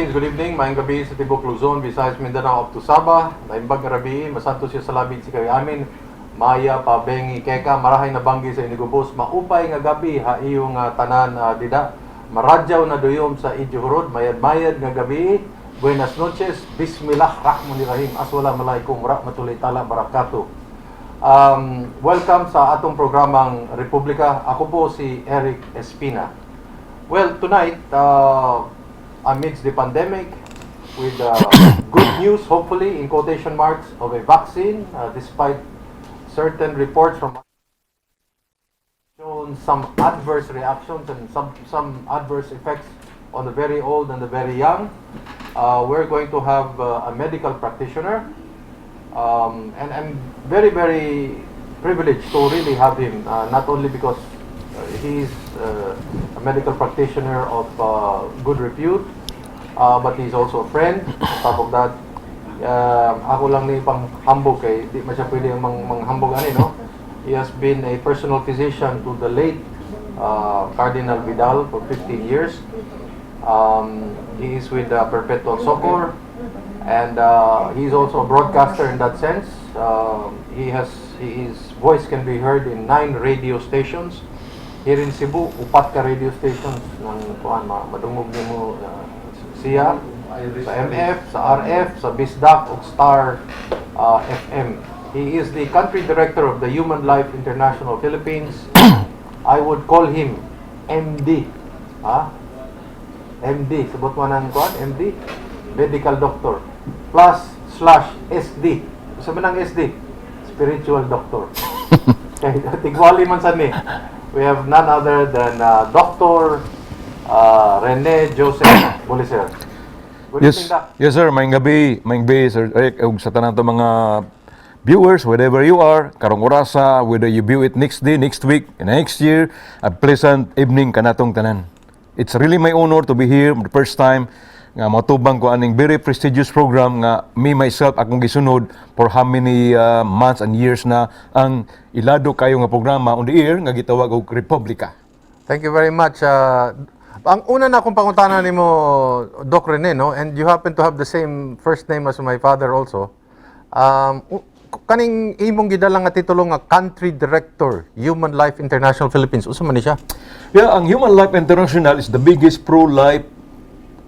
Philippines, good evening. Maayong gabi sa tibok Luzon, Visayas, Mindanao, up to Sabah. Naimbag nga rabii, masantos siya sa labid si kayo amin. Maya, pabengi, keka, marahay na banggi sa inigubos. Maupay nga gabi ha iyong tanan dida. Maradyaw na duyom sa Ijuhurod, mayad-mayad nga gabi. Buenas noches, Bismillahirrahmanirrahim. Assalamualaikum warahmatullahi ta'ala barakatuh. Welcome sa atong programang Republika. Ako po si Eric Espina. Well, tonight, amidst the pandemic, with good news, hopefully, in quotation marks, of a vaccine, despite certain reports from shown some adverse reactions and some adverse effects on the very old and the very young. We're going to have a medical practitioner, and I'm very, very privileged to really have him, not only because he's a medical practitioner of good repute, but he's also a friend. On top of that, ako lang ni pang hambog kay di man siya pwede mang manghambog ani, no? He has been a personal physician to the late Cardinal Vidal for 15 years. He is with Perpetual Succor, and he's also a broadcaster in that sense. His voice can be heard in nine radio stations. Here in Cebu, upat ka radio stations ng kuan madungog nimo siya sa MF, sa RF, sa Bisdak ug Star FM. He is the country director of the Human Life International Philippines. I would call him MD. Ha? MD, sabot mo ng kuan, MD, medical doctor. Plus slash SD. Unsa man ang SD? Spiritual doctor. Kay tigwali man sa ni. We have none other than Dr. Rene Joseph Bolicer. Good Yes, evening, Doc. Yes sir, maayong gabi, Sir Eric, ug sa tanan to mga viewers, wherever you are, karong orasa, whether you view it next day, next week, next year, a pleasant evening kanatong tanan. It's really my honor to be here the first time nga matubang ko aning very prestigious program nga me myself akong gisunod for how many months and years na ang ilado kayo nga programa on the air nga gitawag og Republika. Thank you very much. Ang una na akong pangutana nimo, Doc Rene, no? And you happen to have the same first name as my father also. Kaning imong gidala nga titulo nga Country Director, Human Life International Philippines. Unsa man ni siya? Yeah, ang Human Life International is the biggest pro-life,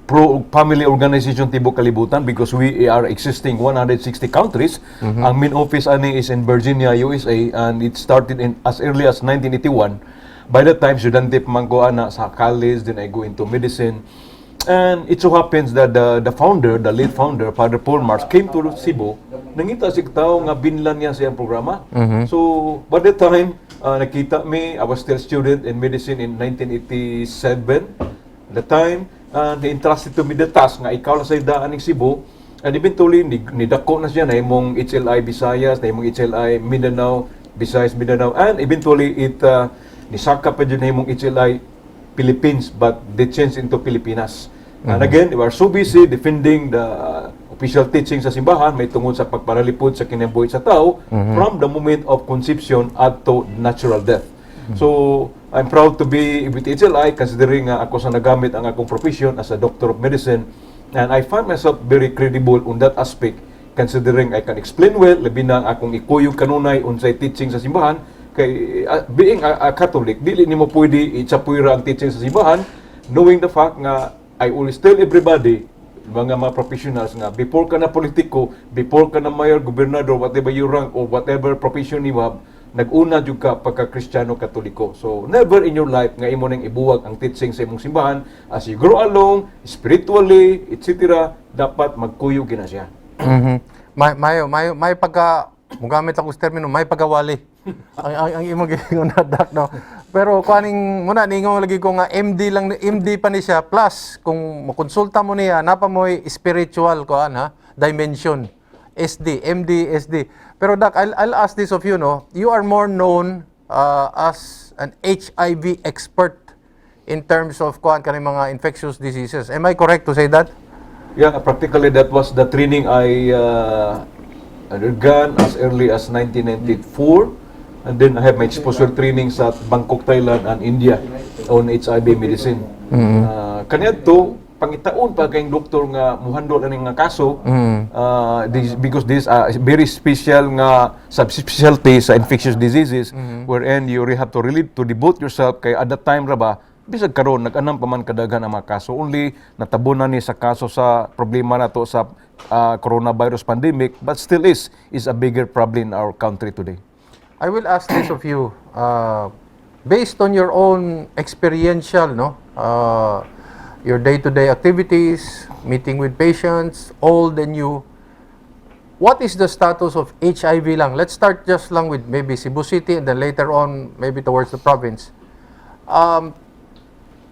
pro-family organization tibok kalibutan because we are existing 160 countries. Ang main office ani is in Virginia, USA, and it started in as early as 1981. By that time, estudyante pa man ko ana sa college, then I go into medicine. And it so happens that the founder, the late founder, Father Paul Mars, came to Cebu. Nangita siya tao nga binlan niya sa iyang programa. So, by that time, nakita me, I was still student in medicine in 1987. The time, and he entrusted to me the task nga ikaw lang sa daan ng Cebu. And eventually, nidako na siya na imong HLI Visayas, na imong HLI Mindanao, Visayas, Mindanao, and eventually it nisaka pa jud na imong HLI Philippines, but they changed into Pilipinas. And again, we are so busy defending the official teaching sa simbahan, may tungod sa pagparalipod sa kinabuhi sa tao from the moment of conception up to natural death. So, I'm proud to be with HLI considering nga ako sa nagamit ang akong profession as a doctor of medicine, and I find myself very credible on that aspect considering I can explain well, labi na ang akong ikuyog kanunay unsay teaching sa simbahan kay being a Catholic, dili nimo pwede itsapwera ang teaching sa simbahan, knowing the fact nga I always tell everybody, mga professionals, nga before ka na politiko, before ka na mayor, gobernador, whatever you rank or whatever profession you have, nag-una jud ka pagka Kristiyano Katoliko. So never in your life nga imo nang ibuwag ang teaching sa imong simbahan. As you grow along spiritually, etc., dapat magkuyog gina siya. May pagka mugamit ako sa termino, may pagkawali ang imong giingon na, Doc, no? Pero kuaning muna ningon lagi ko nga MD lang, MD pa ni siya, plus kung mokonsulta mo niya napa mo'y spiritual kuan ha dimension, SD, MD, SD. Pero Doc, I'll ask this of you, no? You are more known as an HIV expert in terms of kuan kaning mga infectious diseases. Am I correct to say that? Yeah, practically that was the training I undergone as early as 1994. And then I have my exposure training sa Bangkok, Thailand and India on HIV medicine. Kaniadto, Pangitaon pa kayong doktor nga muhandle ani nga kaso this, because this very special nga subspecialty sa infectious diseases wherein you really have to really to devote yourself kay at that time ra ba, bisag karon nag-anam pa man kadaghan ang mga kaso, only natabunan ni sa kaso sa problema nato sa coronavirus pandemic, but still is a bigger problem in our country today. I will ask this of you, based on your own experiential, no, your day-to-day activities, meeting with patients, old and new. What is the status of HIV lang? Let's start just lang with maybe Cebu City and then later on maybe towards the province.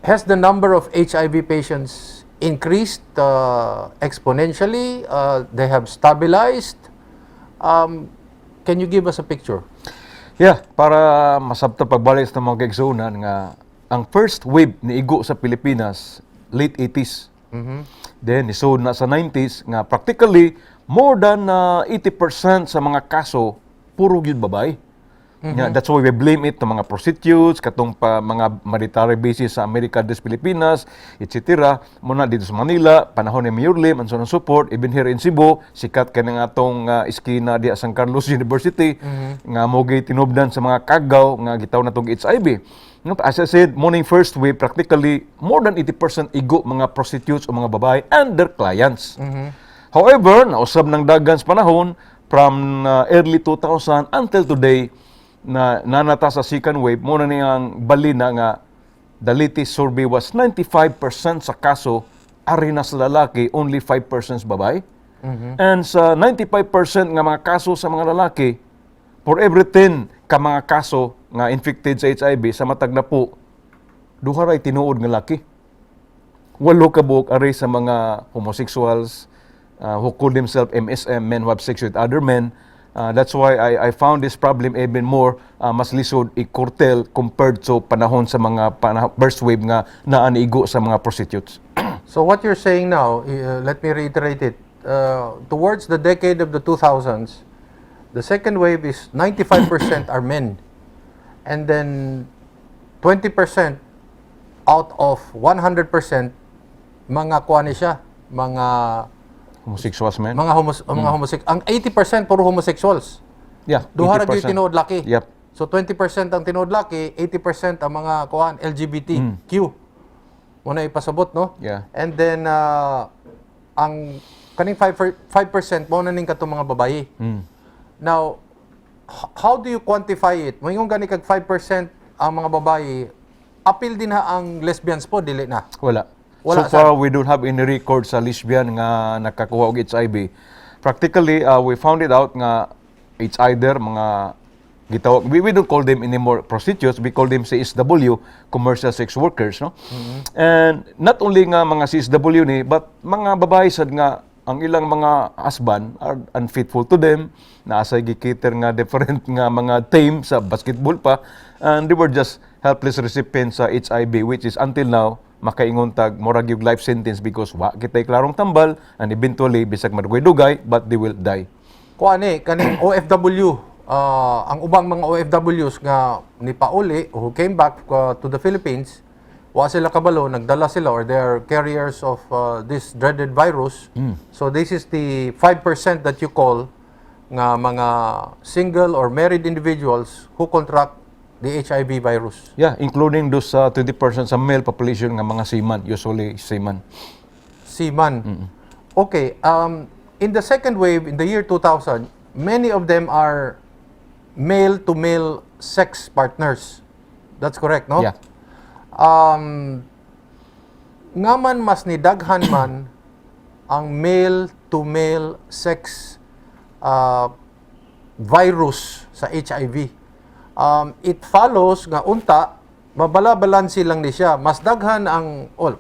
Has the number of HIV patients increased exponentially? They have stabilized? Can you give us a picture? Yeah, para masabta pagbalik sa mga kaigsuonan nga ang first wave ni igo sa Pilipinas late 80s. Then nisud na sa 90s nga practically more than 80% sa mga kaso puro gyud babae. Yeah, that's why we blame it to mga prostitutes, katong pa mga military bases sa Amerika des Pilipinas, etc. Muna dito sa Manila, panahon ni Mayor Lim, and so on and so forth. Even here in Cebu, sikat kay nga atong iskina diya San Carlos University, nga mo tinubdan sa mga kagaw nga gitawag natong HIV. No, as I said, morning first wave, practically more than 80% igo mga prostitutes o mga babae and their clients. However, nausab ng dagan sa panahon from early 2000 until today na nanata sa second wave mo na niyang balina nga the latest survey was 95% sa kaso ari na sa lalaki, only 5% sa babae. And sa 95% nga mga kaso sa mga lalaki, for every 10 ka mga kaso nga infected sa HIV, sa matag napo, duha ray tinuod nga laki. Walo ka buok ari sa mga homosexuals who call themselves MSM, men who have sex with other men. That's why I found this problem even more mas lisod i-curtail compared to panahon sa mga first wave nga naanigo sa mga prostitutes. So what you're saying now, let me reiterate it. Towards the decade of the 2000s, the second wave is 95% are men. And then 20% out of 100% mga kuan ni siya, mga Homosexuals men? Mga homosexual. Ang 80% puro homosexuals. Yeah, Duha ra gyud 80%. Tinuod laki. Yep. So 20% ang tinuod laki, 80% ang mga kuan LGBTQ. Mo na ipasabot, no? Yeah. And then ang kaning 5% mo na ning katong mga babayi. Now, how do you quantify it? Moingon gani kag 5% ang mga babayi, apil din ha ang lesbians po, dili na? Wala. Wala. So far, we don't have any record sa lesbian nga nakakuha og HIV. Practically, we found it out nga it's either mga gitawag, we don't call them anymore prostitutes, we call them CSW, commercial sex workers, no? And not only nga mga CSW ni, but mga babae sad nga ang ilang mga husband are unfaithful to them, naasay gi-cater nga different nga mga team sa basketball pa, and they were just helpless recipients sa HIV, which is until now, makaingon tag murag yung life sentence because wa kitay klarong tambal and eventually bisag madugay-dugay, but they will die. Kuan eh, kaning OFW, ang ubang mga OFWs nga ni pauli who came back to the Philippines, wa sila kabalo, nagdala sila or they are carriers of this dreaded virus. So this is the 5% that you call nga mga single or married individuals who contract the HIV virus. Yeah, including those 20% sa male population nga mga seaman, usually seaman. Seaman. Okay, in the second wave, in the year 2000, many of them are male-to-male sex partners. That's correct, no? Yeah. Ngaman mas nidaghan man ang male-to-male sex virus sa HIV. It follows nga unta mabalabalansi lang ni siya. Mas daghan ang all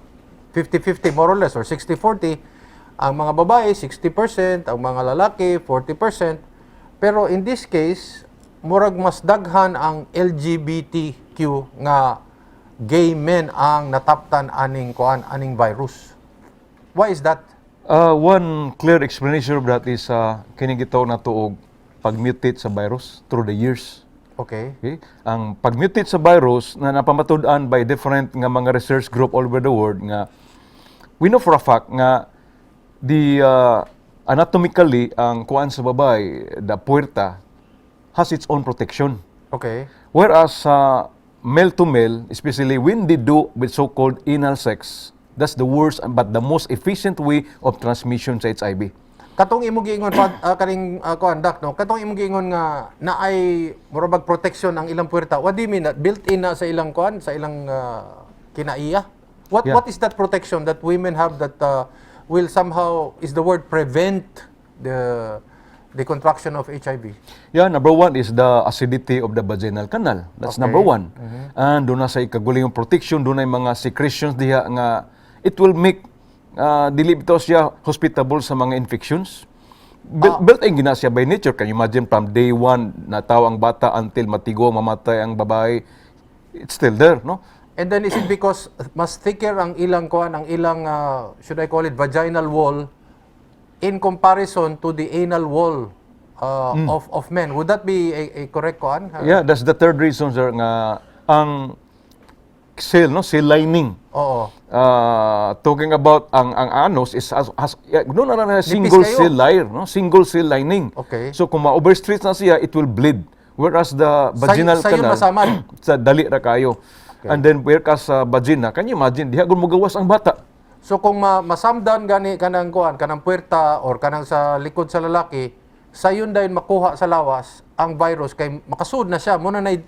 50-50 more or less or 60-40 ang mga babae 60%, ang mga lalaki 40%. Pero in this case, murag mas daghan ang LGBTQ nga gay men ang nataptan aning kuan, aning virus. Why is that? One clear explanation of that is kini gitawag nato og pag-mutate sa virus through the years. Okay? Ang pag-mutate sa virus na napamatud-an by different nga mga research group all over the world nga we We know for a fact nga the anatomically ang kuan sa babae, the puerta has its own protection. Whereas sa male to male, especially when they do with so-called anal sex, that's the worst but the most efficient way of transmission sa HIV. Katong imong giingon pa kaning kuan, Doc, no, katong imong giingon nga naay mura bag protection ang ilang puwerta. What do you mean, that built in na sa ilang kuan, sa ilang kinaiya? What What is that protection that women have that will somehow, is the word prevent the contraction of HIV? Yeah, number one is the acidity of the vaginal canal. That's number one. And duna say kaugalingong protection, duna mga secretions diha nga it will make dili bitaw siya hospitable sa mga infections. Built in gyud na siya by nature. Can you imagine, from day one natawo ang bata until matigo, mamatay ang babae, it's still there, no? And then is it because mas thicker ang ilang kuan, ang ilang should I call it vaginal wall in comparison to the anal wall of men? Would that be a correct kuan? Yeah, that's the third reason, sir, nga ang cell, no, cell lining. Talking about ang anus is has yeah, no na single kayo. Cell layer, no, single cell lining. So kung ma-overstretch na siya, it will bleed. Whereas the vaginal Sayon canal masamad. Sa dali ra kayo. And then whereas sa vagina, can you imagine, diha gud mogawas ang bata. So kung masamdan gani kanang kuan, kanang puwerta or kanang sa likod sa lalaki, sayon dayon makuha sa lawas ang virus kay makasud na siya, muna nay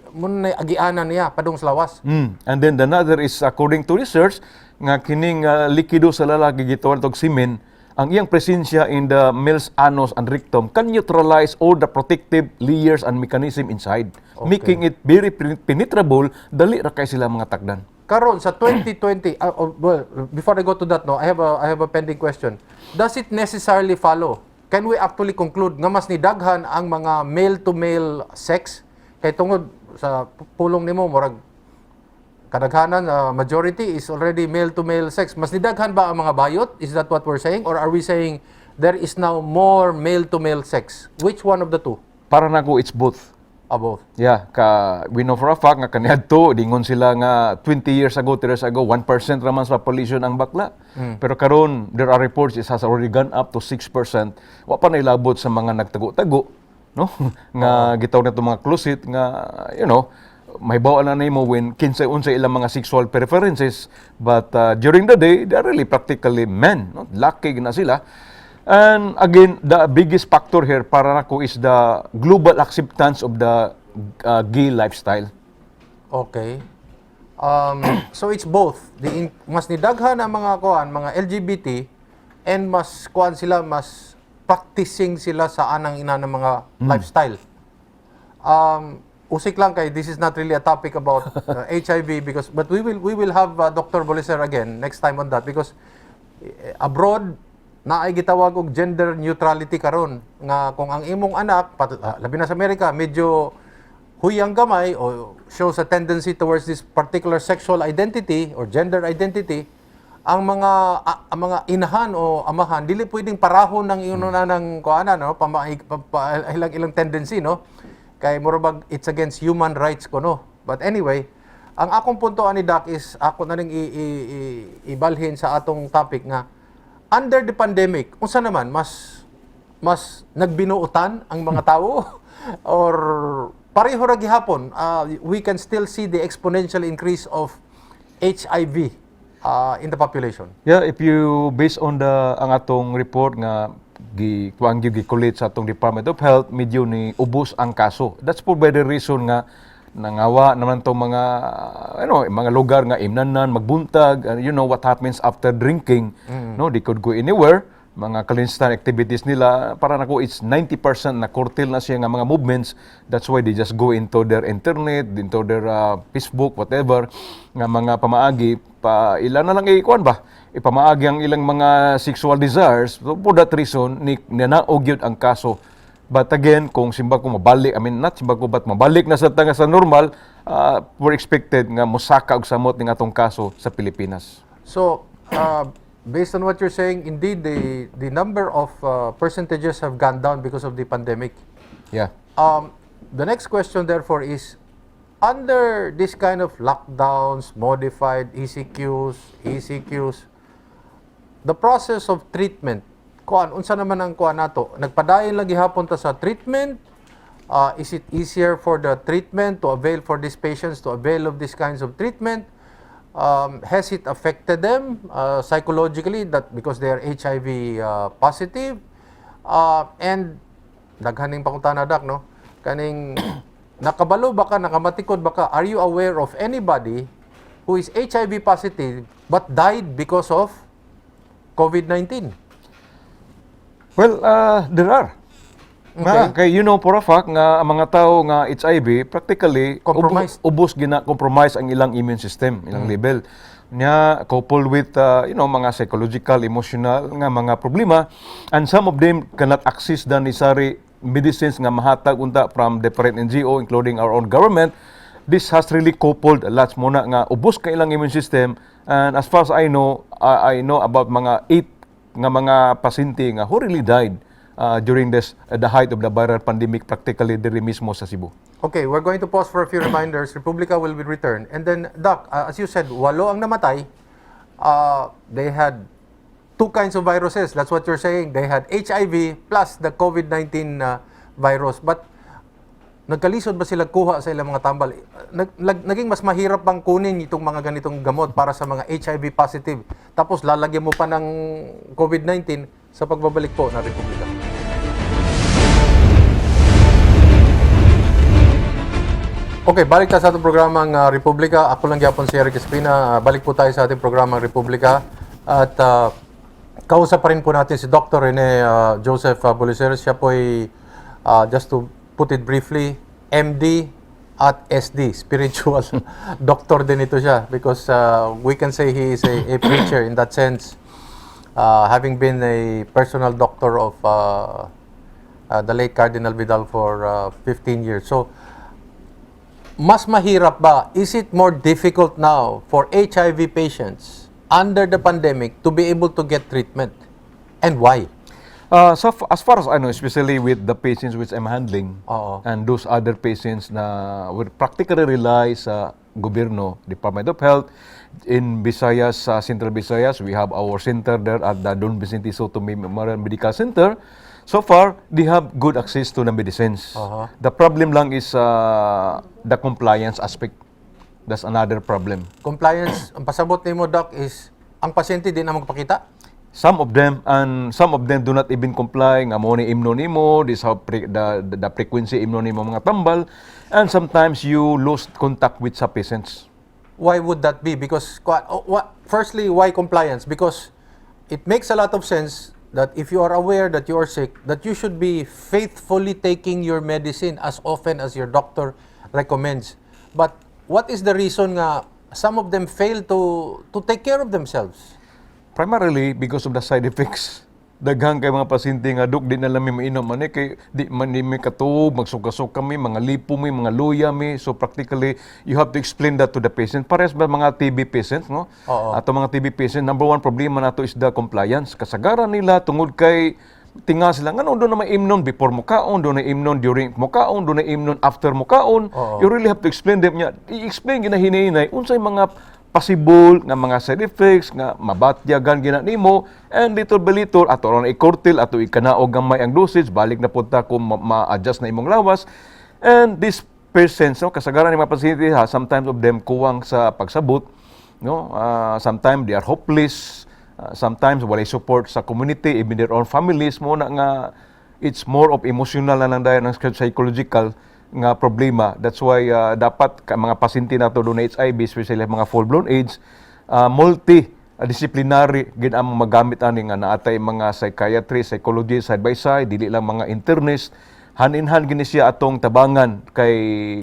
agianan niya padung sa lawas. And then the another is, according to research, nga kining likido sa lalaki, gitawag og semen, ang iyang presensya in the male's anus and rectum can neutralize all the protective layers and mechanism inside, making it very penetrable, dali ra kay sila mga takdan. Karon sa 2020, oh, well, before I go to that, no, I have a pending question. Does it necessarily follow? Can we actually conclude nga mas nidaghan ang mga male to male sex kay tungod sa pulong nimo, murag kadaghanan, majority is already male to male sex? Mas nidaghan ba ang mga bayot? Is that what we're saying, or are we saying there is now more male to male sex? Which one of the two? Para nako, it's both. Ah, both. Yeah, ka we know for a fact nga kaniadto dingon sila nga 20 years ago, 30 years ago, 1% ra man sa population ang bakla. Pero karon there are reports it has already gone up to 6%. Wa pa nailabot sa mga nagtago-tago, no? Nga gitawag nato mga closet nga mahibaw na nimo when kinsay unsa ilang mga sexual preferences, but during the day they are really practically men, no? Laki na sila. And again, the biggest factor here para nako is the global acceptance of the gay lifestyle. Okay. So it's both. Mas nidaghan ang mga kuan, mga LGBT, and mas kuan sila, mas practicing sila sa anang ina ng mga lifestyle. Usik lang kay this is not really a topic about HIV because, but we will have Dr. Boliser again next time on that because abroad naay gitawag og gender neutrality karon nga kung ang imong anak labi na sa Amerika, medyo huyang gamay o shows a tendency towards this particular sexual identity or gender identity, ang mga inahan o amahan dili pwedeng parahon ng iyon na ng kuana, no, pamaig pa, pa, ilang ilang tendency, no, kay mura bag it's against human rights kuno. But anyway, ang akong punto ani, Doc, is ako na ring ibalhin sa atong topic nga under the pandemic, unsa naman, mas nagbinuutan ang mga tao or pareho ra gihapon? We can still see the exponential increase of HIV in the population. Yeah, if you based on the ang atong report nga gi kuang gyud gi-collate sa atong Department of Health, medyo ni ubos ang kaso. That's for by the reason nga nangawa naman tong mga ano, mga lugar nga imnanan magbuntag, you know what happens after drinking, no? They could go anywhere, mga clandestine activities nila. Para nako, it's 90% na curtail na siya nga mga movements. That's why they just go into their internet, into their Facebook, whatever nga mga pamaagi pa ila na lang ikuan ba, ipamaagi ang ilang mga sexual desires. So for that reason ni nanaog gyud ang kaso. But again, kung simba ko mabalik, I mean, not simba ko, but mabalik na sa tanga sa normal, we're expected nga mosaka og samot ning atong kaso sa Pilipinas. So, based on what you're saying, indeed, the number of percentages have gone down because of the pandemic. The next question, therefore, is under this kind of lockdowns, modified ECQs, ECQs, The process of treatment, kuan, unsa naman ang kuan nato? Nagpadayon lang gihapon ta sa treatment? Is it easier for the treatment to avail for these patients to avail of these kinds of treatment? Has it affected them psychologically that because they are HIV positive? And daghan ning pangutana, Doc, no? Kaning nakabalo ba ka, nakamatikod ba ka? Are you aware of anybody who is HIV positive but died because of COVID-19? Well, there are. Nga, kay you know for a fact nga ang mga tao nga HIV practically Compromised. Ubos gina compromise ang ilang immune system, ilang level. Nya coupled with mga psychological, emotional nga mga problema, and some of them cannot access the necessary medicines nga mahatag unta from different NGO, including our own government. This has really coupled a lot mao na nga ubos kay ilang immune system, and as far as I know, I know about mga 8 nga mga pasyente nga who really died during this the height of the viral pandemic, practically diri mismo sa Cebu. Okay, we're going to pause for a few reminders. Republika will be returned. And then, Doc, as you said, walo ang namatay. They had two kinds of viruses. That's what you're saying. They had HIV plus the COVID-19 virus. But nagkalisod ba sila kuha sa ilang mga tambal? Naging mas mahirap bang kunin itong mga ganitong gamot para sa mga HIV positive? Tapos lalagyan mo pa ng COVID-19? Sa pagbabalik po ng Republika. Okay, balik tayo sa ating programang Republika. Ako lang gyapon si Eric Espina. Balik po tayo sa ating programang Republika. At kausap pa rin po natin si Dr. Rene Joseph Bolicer. Siya po ay, just to put it briefly, MD at SD, spiritual doctor din ito siya because we can say he is a preacher in that sense, having been a personal doctor of the late Cardinal Vidal for 15 years. So, mas mahirap ba? Is it more difficult now for HIV patients under the pandemic to be able to get treatment? And why? So as far as I know, especially with the patients which I'm handling Oo. And those other patients na would practically rely sa gobyerno, Department of Health, in Visayas, sa Central Visayas, we have our center there at the Don Vicente Soto Memorial Medical Center. So far, they have good access to the medicines. The problem lang is the compliance aspect. That's another problem. Compliance, ang pasabot nimo, Doc, is ang pasyente di na magpakita? Some of them, and some of them do not even comply nga mo ni imno nimo this how the frequency imno nimo mga tambal, and sometimes you lose contact with sa patients. Why would that be? Because, oh, firstly, why compliance? Because it makes a lot of sense that if you are aware that you are sick, that you should be faithfully taking your medicine as often as your doctor recommends. But what is the reason nga some of them fail to take care of themselves? Primarily because of the side effects. Daghan kay mga pasyente nga, "Dok, di na lang mi mainom ani kay di man ni mi katuog, magsuka-suka mi, mga lipo mi, mga luya mi." So practically you have to explain that to the patient. Parehas ba mga TB patients, no? Oo. Ato mga TB patient, number one problema nato is the compliance. Kasagaran nila tungod kay tinga sila ngano duna may imnon before mo kaon, duna imnon during mo kaon, duna imnon after mo kaon. Oo. You really have to explain them nya. I-explain ginahinay unsay mga possible nga mga side effects nga mabatyagan gina nimo, and little by little ato ron i-curtail, ato ikanaog gamay ang dosage, balik na punta kung ma-adjust na imong lawas. And this persons, no, kasagaran ni mga pasyente ha, sometimes of them kuwang sa pagsabot, no. Sometimes they are hopeless. Sometimes walay support sa community, even their own families mo na nga it's more of emotional na lang dayon ng psychological nga problema. That's why dapat ka mga pasyente nato duna HIV, especially mga full-blown AIDS, multi disciplinary gid ang magamit ani nga naatay mga psychiatry, psychology side by side, dili lang mga internist. Hand in hand gini siya atong tabangan kay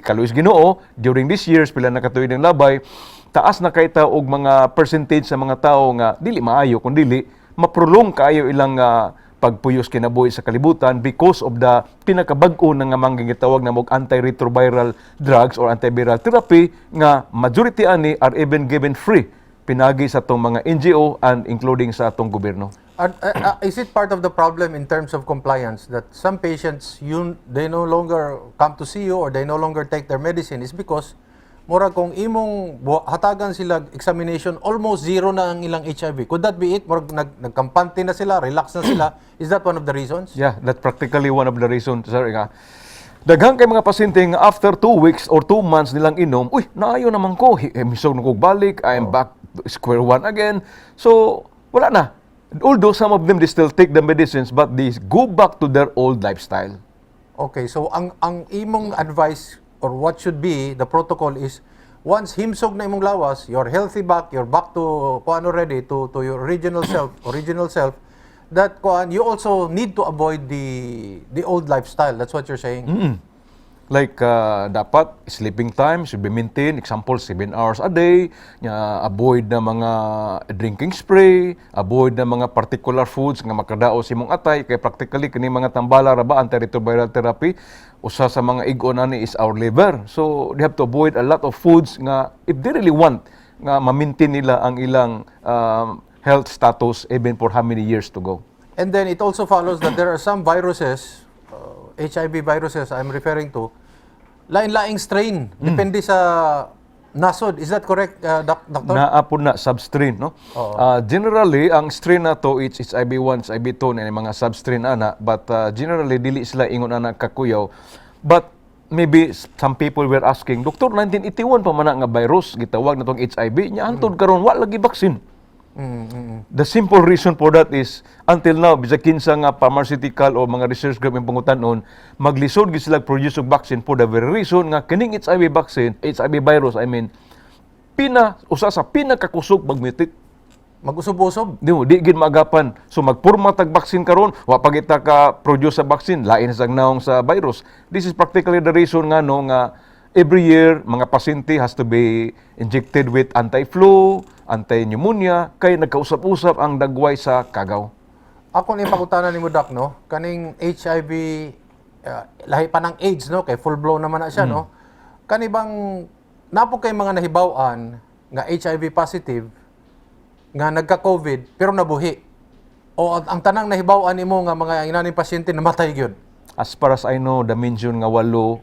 kaluoy Ginoo, during these years, pila na katuig ng labay, taas na kay ta og mga percentage sa mga tao nga dili maayo kun dili maprolong kaayo ilang pagpuyos kinabuhi sa kalibutan because of the pinakabag-o na nga mga gitawag na mog antiretroviral drugs or antiviral therapy nga majority ani are even given free pinagi sa atong mga NGO and including sa atong gobyerno. Is it part of the problem in terms of compliance that some patients, you they no longer come to see you or they no longer take their medicine is because Murag kung imong hatagan sila examination, almost zero na ang ilang HIV. Could that be it? Murag nagkampante na sila, relax na sila. Is that one of the reasons? Yeah, that's practically one of the reasons, sir. Nga. Daghan kay mga pasyente nga after 2 weeks or 2 months nilang inom, "Uy, naayo naman ko, misog na kog balik, I'm back to square one again." So, wala na. Although some of them, they still take the medicines, but they go back to their old lifestyle. Okay, so ang imong advice or what should be the protocol is once himsog na imong lawas, you're healthy back, you're back to kuan already, to your original self, that kuan, you also need to avoid the old lifestyle. That's what you're saying. Like, dapat sleeping time should be maintained. Example, 7 hours a day. Nya, avoid na mga drinking spree, avoid na mga particular foods nga makadaos imong atay. Kay practically, kini mga tambala ra ba, antiretroviral therapy, usa sa mga ig-on ani is our liver. So, they have to avoid a lot of foods nga if they really want nga ma-maintain nila ang ilang health status even for how many years to go. And then it also follows that there are some viruses, HIV viruses I'm referring to, lain-laing strain depende sa nasod. Is that correct, Doctor? Naa po na substrain, no? Oo. Generally, ang strain na to, it's HIV1, HIV2, na yung mga substrain ana, but generally, dili sila ingon ana kakuyaw. But maybe some people were asking, "Doktor, 1981 pa man na nga virus, gitawag na tong HIV, nya hantod karon wa lagi vaccine." The simple reason for that is, until now, bisag kinsa nga pharmaceutical o mga research group yung pangutanon, maglisod gid sila produce og vaccine for the very reason nga kining HIV vaccine, HIV virus, I mean, pina usa sa pinakakusog magmutate. Mag-usob-usob. Di mo, di gid maagapan. So magpurma tag vaccine karon, wa pa kita ka produce sa vaccine, lain sa naong sa virus. This is practically the reason nga no nga every year mga pasyente has to be injected with anti-flu, anti-pneumonia, kay nagkausap-usap ang dagway sa kagaw. Ako ni pangutana nimo, Doc, no? Kaning HIV, lahi pa ng AIDS, no? Kay full blown naman na siya, no? Kani bang naa po kay mga nahibaw-an nga HIV positive nga nagka-COVID pero nabuhi? O ang tanang nahibaw-an nimo nga mga inaning pasyente, namatay gyud? As far as I know, the mention nga walo,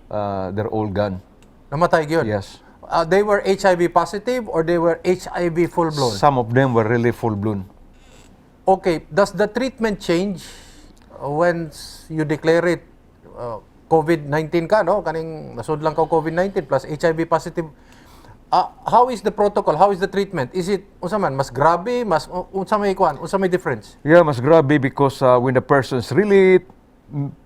they're all gone. Namatay gyud. Yes. They were HIV positive or they were HIV full blown? Some of them were really full blown. Okay, does the treatment change when you declare it COVID-19 ka, no? Kaning nasudlan ka COVID-19 plus HIV positive. How is the protocol? How is the treatment? Is it unsa man mas grabe, mas unsa may kuan? Unsa may difference? Yeah, mas grabe because when the person is really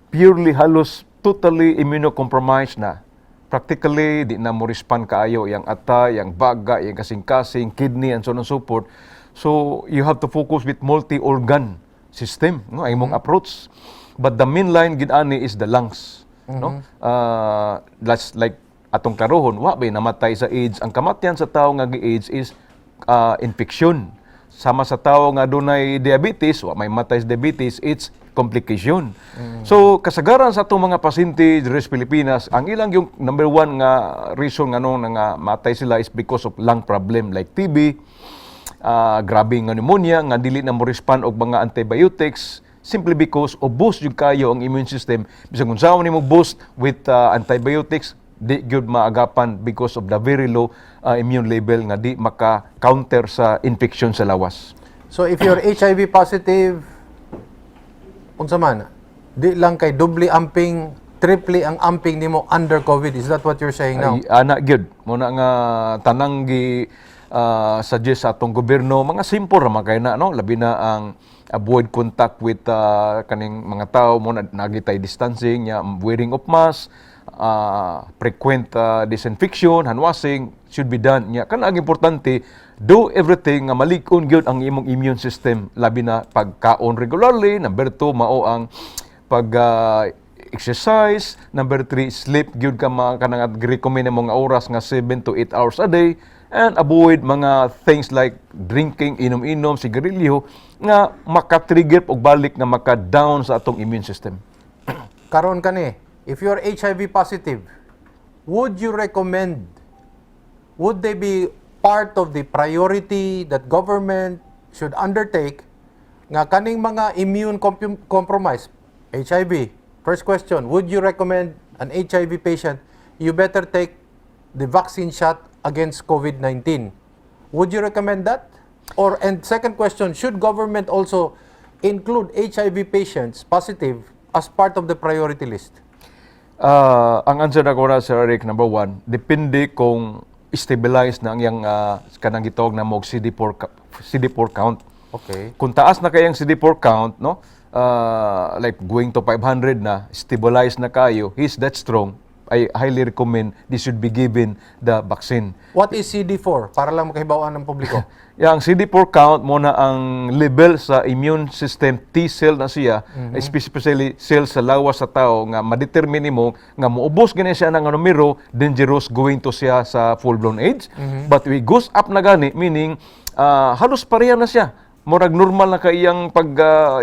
purely halos totally immunocompromised na, practically di na mo respond kaayo yang atay, yang baga, yang kasing-kasing, kidney, and so on and so forth. So you have to focus with multi-organ system, no, ang imong approach. But the main line gid ani is the lungs, no? That's like atong karohon, wa bay namatay sa AIDS. Ang kamatyan sa tao nga gi-AIDS is infection. Sama sa tao nga dunay diabetes, wa may matay sa diabetes, it's complication. So kasagaran sa atong mga pasyente diri sa Pilipinas, ang ilang yung number one nga reason nga nung nga matay sila is because of lung problem like TB, grabe nga pneumonia nga dili na mo respond og mga antibiotics simply because ubos jud kayo ang immune system. Bisan kung unsaon nimo boost with antibiotics, di gyud maagapan because of the very low immune level nga di maka-counter sa infection sa lawas. So if you're HIV positive, unsa man, di lang kay doble amping, triple ang amping nimo under COVID. Is that what you're saying now? Ay, ana gyud mo na nga tanang gi suggest sa atong gobyerno, mga simple ra man kay na, no? Labi na ang avoid contact with kaning mga tao mo na nagitay distancing nya, wearing of mask, frequent disinfection, hand washing should be done nya. Kana ang importante, do everything nga malig-on gyud ang imong immune system, labi na pagkaon regularly. Number two, mao ang pag exercise. Number three, sleep gyud ka ma kanang at recommend mo nga oras nga 7 to 8 hours a day and avoid mga things like drinking, inom-inom, sigarilyo nga maka-trigger og balik nga maka-down sa atong immune system. Karon kani, if you're HIV positive, would you recommend, would they be part of the priority that government should undertake nga kaning mga immune compromised HIV? First question, would you recommend an HIV patient, you better take the vaccine shot against COVID-19. Would you recommend that? Or and second question, should government also include HIV patients positive as part of the priority list? Ang answer nako na, Sir Eric, number one, depende kung stabilize na ang iyang kanang gitawag na mo CD4 CD4 count. Kung taas na kayang CD4 count, no? Like going to 500 na, stabilize na kayo, he's that strong. I highly recommend this should be given the vaccine. What is CD4? Para lang makahibaw-an ng publiko. Yeah, ang CD4 count mao na ang level sa immune system T cell na siya, especially cell sa lawas sa tao nga ma-determine nimo nga muubos gani siya ng numero, dangerous going to siya sa full-blown AIDS. But we goes up na gani, meaning halos pareha na siya. Murag normal na kay iyang pag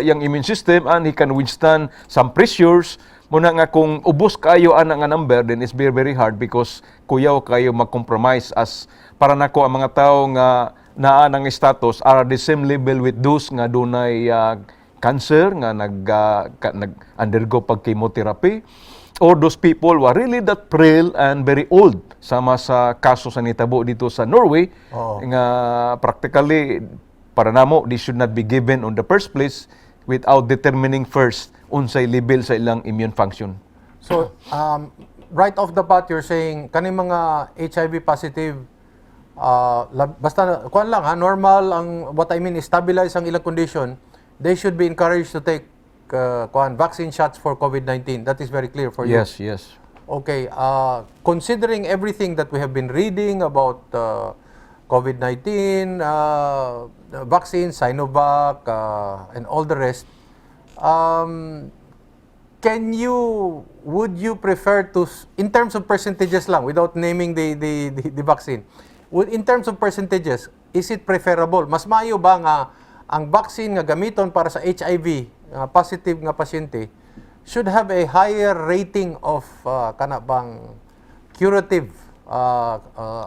iyang immune system and he can withstand some pressures. Mao na nga kung ubos kayo ana nga number, then it's very, very hard because kuyaw kayo mag-compromise as para nako ang mga tao nga naa ng status are the same level with those nga dunay cancer nga nag undergo pag chemotherapy or those people who are really that frail and very old, sama sa kaso sa nitabo dito sa Norway nga practically para namo this should not be given on the first place without determining first unsay level sa ilang immune function. So, right off the bat, you're saying, kaning mga HIV positive, basta, kuan lang ha, normal, ang, what I mean is stabilize ang ilang condition, they should be encouraged to take kuan, vaccine shots for COVID-19. That is very clear for you. Yes. Okay, considering everything that we have been reading about COVID-19, vaccines, Sinovac, and all the rest, would you prefer to, in terms of percentages lang, without naming the vaccine, in terms of percentages, is it preferable? Mas maayo ba nga ang vaccine nga gamiton para sa HIV positive nga pasyente should have a higher rating of kana bang curative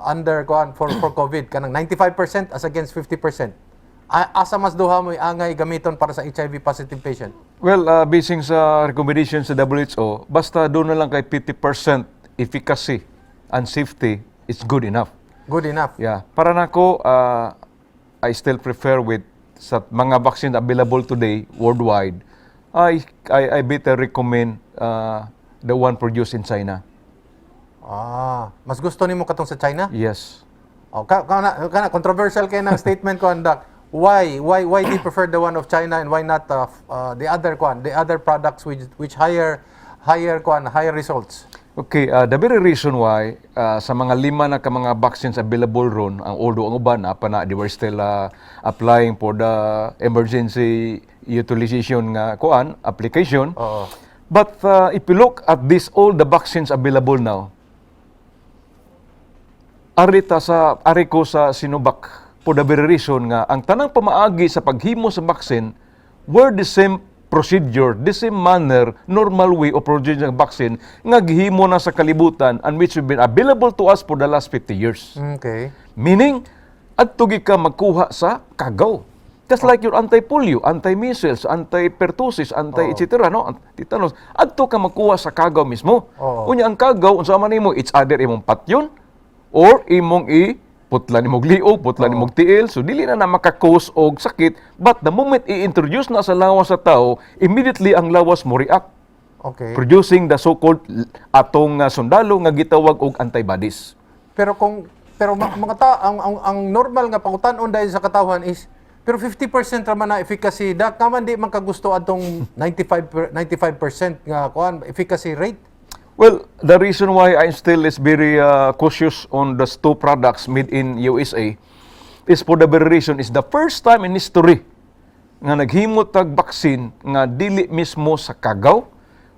under kuan for COVID, kanang 95% as against 50%? Asa mas duha mo angay gamiton para sa HIV positive patient? Well, basing sa recommendation sa WHO, basta doon na lang kay 50% efficacy and safety, it's good enough. Good enough. Yeah. Para nako, I still prefer with sa mga vaccine available today worldwide, I better recommend the one produced in China. Ah, mas gusto nimo katong sa China? Yes. Oh, kana controversial kay ng statement ko, Doc. Why do you prefer the one of China and why not the other kuan, the other products which higher kuan, higher results? Okay, the very reason why sa mga lima na ka mga vaccines available ron, ang although ang uban pa na, they were still applying for the emergency utilization nga kuan application. But if you look at this, all the vaccines available now, ari ta sa ari ko sa Sinovac for the very reason nga ang tanang pamaagi sa paghimo sa vaccine were the same procedure, the same manner, normal way of producing a vaccine nga gihimo na sa kalibutan and which have been available to us for the last 50 years. Meaning, adto gyud ka magkuha sa kagaw. Just like your anti-polio, anti-measles, anti-pertussis, anti-etc. No? Tetanus. Adto ka magkuha sa kagaw mismo. Unya ang kagaw, unsa man nimo, it's either imong patyon or imong i putlan imong liog, putlan imong tiil. So dili na na maka-cause og sakit. But the moment i-introduce na sa lawas sa tao, immediately ang lawas mo react, producing the so-called atong sundalo nga gitawag og antibodies. Pero mga ta ang normal nga pangutan-on dahil sa katawhan is, pero 50% ra man na efficacy, da kaman di man kagusto atong 95% nga kuan efficacy rate? Well, the reason why I still is very cautious on the two products made in USA is for the very reason is the first time in history nga naghimo tag vaccine nga dili mismo sa kagaw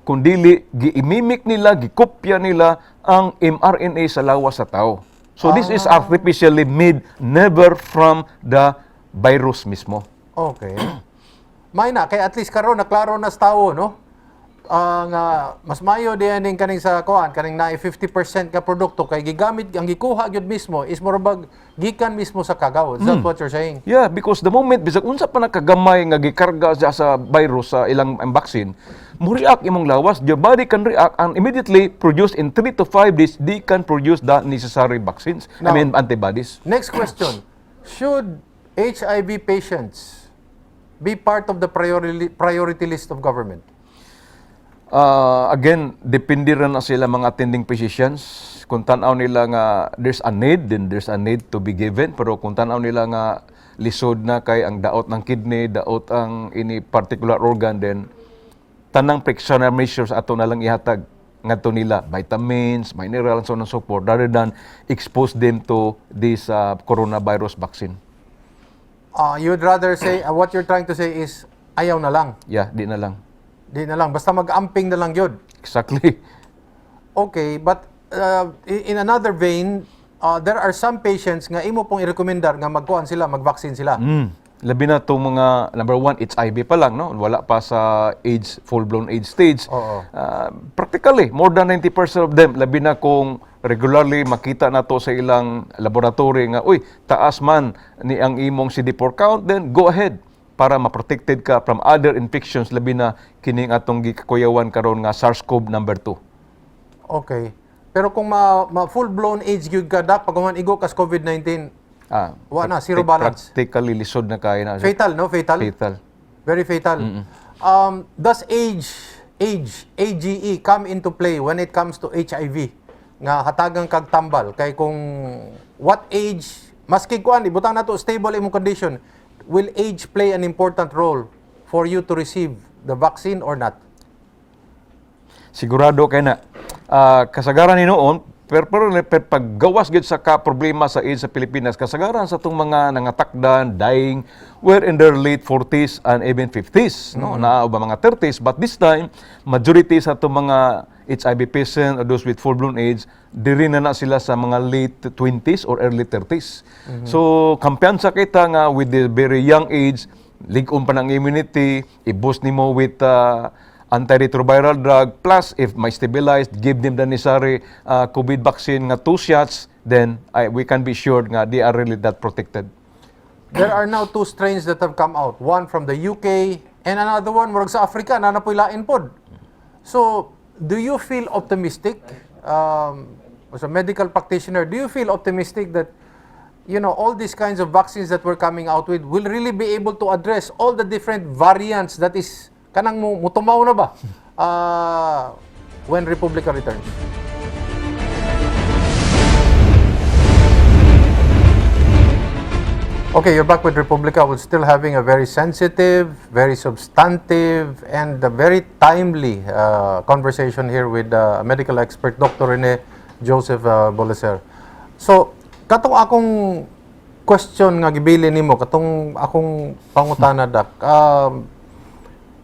kundili gi-mimic nila, gikopya nila ang mRNA sa lawas sa tao. So this is artificially made, never from the virus mismo. Okay. May na kay at least karon naklaro na sa tao, no? Nga mas maayo diay ning kaning sa kuan, kaning naay 50% ka produkto kay gigamit ang gikuha gyud mismo is murag gikan mismo sa kagaw. Is that what you're saying? Yeah, because the moment bisag unsa pa nakagamay nga gikarga siya sa virus sa ilang ang vaccine, mo react imong lawas, your body can react and immediately produce in 3 to 5 days, they can produce the necessary vaccines. I Now- mean, antibodies. Next question. Should HIV patients be part of the priority list of government? Again, depende rin na sila mga attending physicians. Kung tanaw nila nga there's a need, then there's a need to be given. Pero kung tanaw nila nga lisod na kay ang daot ng kidney, daot ang ini particular organ, then tanang precautionary measures ato na lang ihatag ngadto nila, vitamins, minerals, so on and so forth, rather than expose them to this coronavirus vaccine. You'd rather say, what you're trying to say is, ayaw na lang. Yeah, di na lang. Di na lang. Basta mag-amping na lang yun. Exactly. Okay, but in another vein, there are some patients nga imo pong i-recommendar nga magkuan sila, mag-vaccine sila. Labi na itong mga, number one, HIV pa lang, no? Wala pa sa AIDS, full-blown AIDS stage. Practically, more than 90% of them, labi na kung regularly makita na to sa ilang laboratory nga, "Uy, taas man ni ang imong CD4 count," then go ahead para ma-protected ka from other infections, labi na kining atong gikakuyawan karon nga SARS-CoV number 2. Okay. Pero kung ma full-blown AIDS gyud ka, dak, pag human igo kas COVID-19, wa na, zero balance. Practically, lisod na kaya na. Fatal, no? Fatal? Fatal. Very fatal. Does age, AGE, come into play when it comes to HIV? Nga hatagang kag tambal. Kay kung what age, maski kuan, ibutang na to, stable imong condition, will age play an important role for you to receive the vaccine or not? Sigurado kay na. Kasagaran ni noon, pero paggawas gid sa ka problema sa AIDS sa Pilipinas, kasagaran sa itong mga nangatakdan, dying, were in their late 40s and even 50s, no? Naa ba mga 30s, but this time, majority sa itong mga HIV patient or those with full-blown AIDS, diri na na sila sa mga late 20s or early 30s. So, kampiyansa kita nga with the very young age, lig-on pa ng immunity, i-boost nimo with antiretroviral drug, plus if may stabilized, give them the necessary COVID vaccine nga two shots, then we can be sure nga they are really that protected. There are now two strains that have come out. One from the UK and another one murag sa Africa na napoy lain pod. So, do you feel optimistic as a medical practitioner? Do you feel optimistic that all these kinds of vaccines that we're coming out with will really be able to address all the different variants that is kanang mo mutumaw na ba when Republica returns? Okay, you're back with Republica. We're still having a very sensitive, very substantive, and a very timely conversation here with medical expert Dr. Rene Joseph Bolecer. So, katong akong question nga gibili nimo, katong akong pangutana, Doc,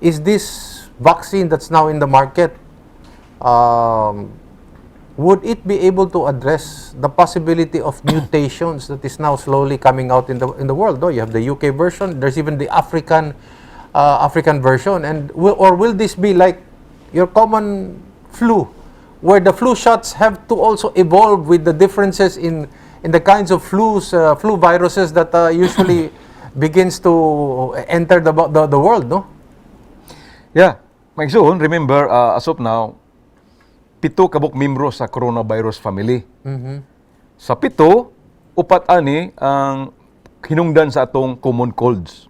is this vaccine that's now in the market, would it be able to address the possibility of mutations that is now slowly coming out in the world? No, you have the UK version. There's even the African version, and will this be like your common flu, where the flu shots have to also evolve with the differences in the kinds of flu viruses that usually begins to enter the world, no? Yeah. Maigsoon, remember, as of now, 7 kabuk membro sa coronavirus family. Sa 7, 4 ani ang hinungdan sa atong common colds.